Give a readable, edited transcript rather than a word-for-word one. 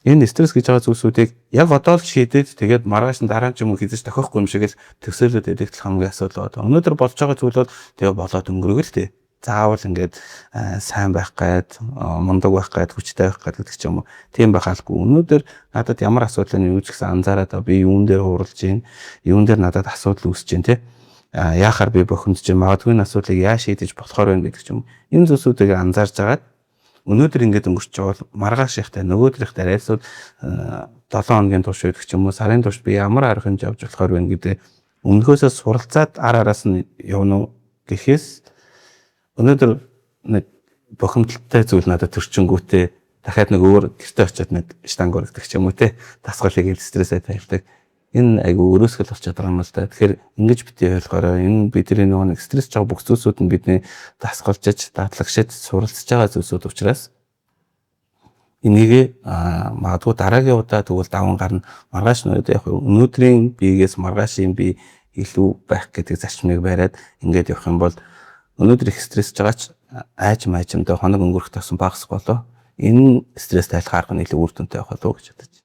Энэ стресс гэж байгаа зүйлсүүдийг яг одоо л шийдээд, тэгээд маргааш нь дараа нь ч юм уу хэзээ ч тохиохгүй юм шиг л төсөөлөд байдаг хамгийн асуудал байна. Өнөөдөр болж байгаа зүйл бол тэгээ болоод өнгөрөг л дээ. Заавал ингээд сайн байх гээд, мундаг байх гээд, хүчтэй байх гээд гэдэг ч юм уу. Тийм байх албагүй. Өнөөдөр надад ямар асуудал нь юу ч гэсэн анзаараад, би юун дээр хууралж байна, юун дээр надад асуудал үүсэж байна, те, яахаар би бохимдож байна, магадгүй энэ асуудлыг яаж шийдэж болохоор байна гэдэг ч юм. Энэ зүйлсүүдийг анзаарж агаад өнөөдөр ингээд өнгөрч байгаа бол маргааш ихтэй, нөгөөдрийнхтэй арайсууд 7 хоногийн турш гэдэг ч юм уу, сарын турш би ямар арга хэмжээ авч болохоор байна гэдэг өмнөхөөсөө суралцаад ар араас нь явна уу гэхээс өнөөдөр нэг бохимдолтой зүйл надад төрчөнгүүтээ дахиад нэг өөр гэртээ очиод нэг штанг өргөдөг ч юм уу, те, дасгалыг ил стрессээ тайлдаг. Энэ айгу өрөөсгөл болчиход байгаа юм л да. Тэгэхээр ингэж битгий ойлгоорой. Энэ бидний нөгөө нэг стресс жаа бүх зүйлсүүд нь бидний дасгалжиж, дадлагшиж, суралцж байгаа зүйлсүүд учраас энийг магадгүй дараагийн удаа тэгвэл даван гарна. Маргааш нь яг өнөөдрийн биегээс маргаашийн бие илүү байх гэдэг зарчмыг бариад ингээд явах юм бол өнөөдөр их стрессж байгаа ч аажим аажимдаа хоног өнгөрөх тусам багасах болоо. Энэ стресс тайлах арга нь илүү үр дүнтэй байх болов уу гэж бодож.